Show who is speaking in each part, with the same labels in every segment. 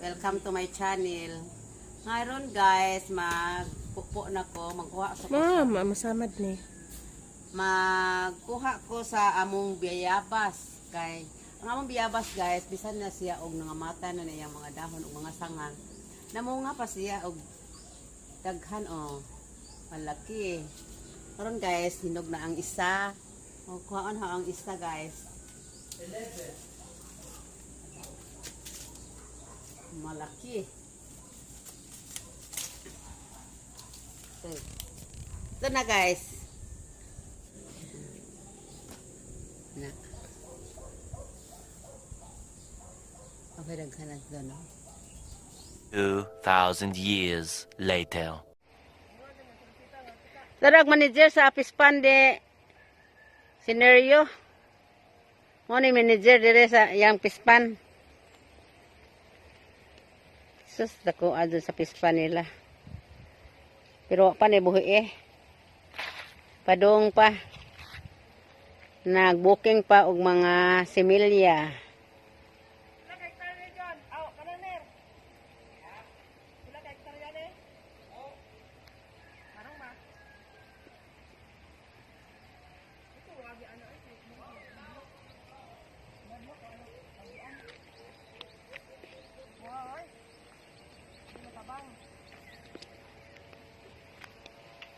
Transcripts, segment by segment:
Speaker 1: Welcome to my channel. Ngayon guys, magpupo na ko, magkuha sa
Speaker 2: Ma'am, masamad ni.
Speaker 1: Magkuha ko sa among biyabas kay ang among biyabas, guys, bisan na siya og nangamata na niyang mga dahon ug mga sanga. Namunga pa siya og daghan oh. Malaki. Karon guys, hinog na ang isa. O kuhaon ha ang isa, guys. Malaki. Ito. Ito na, guys. Na. Okay, daghan na ito, no?
Speaker 3: 2,000 years later.
Speaker 1: Tarag manager sa office pande scenario. Mo ni manager dire sa yang pispan. Sus, dako adto sa pispan nila. Pero wa pa ni buhi eh. Padung pa. Nag-booking pa og mga similya.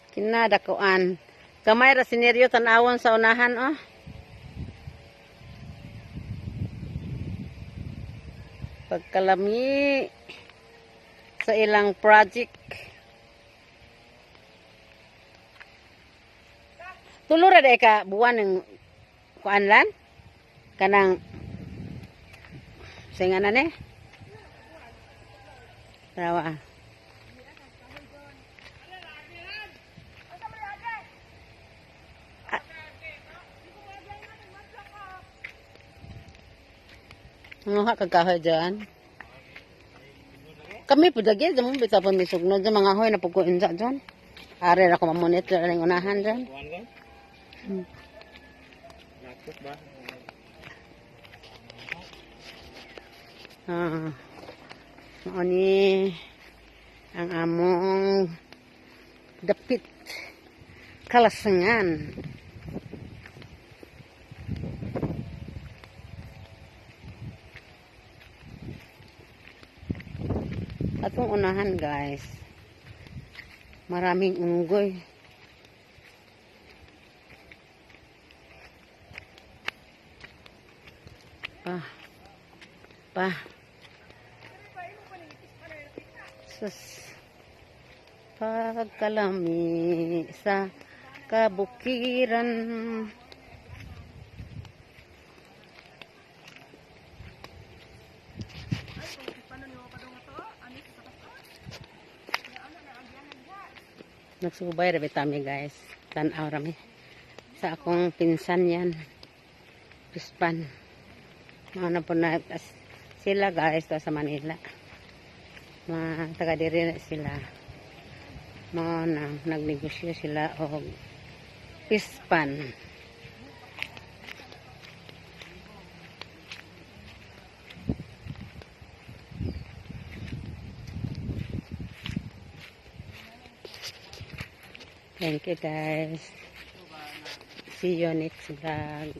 Speaker 1: Kinadakuan. Gamay ra sineryo tan-awon sa unahan oh. Pagkalami sa ilang project. Tulo ra day ka buwan ng kuan lan? Kanang singa na ni? Rawa ah. Mga kagahoy dyan. Kami po dagi, dyan mo bitaw pa misugnod dyan, mga hoy na puguin sa dyan. Are ra ko mamonit ra ning unahan dyan. Ah. Mao ni ang among dapit kalasangan. Atong unahan, guys. Maraming unggoy. Pa. Pa. Sus. Pagkalami sa kabukiran. Nagsubay ra mi, guys. Tan-aw ra mi. Sa akong pinsan yan. Pispan. Mga na po na sila, guys, to sa Manila. Mga taga diri na sila. Mga na nagnegosyo sila og pispan. Thank you, guys. See you next vlog.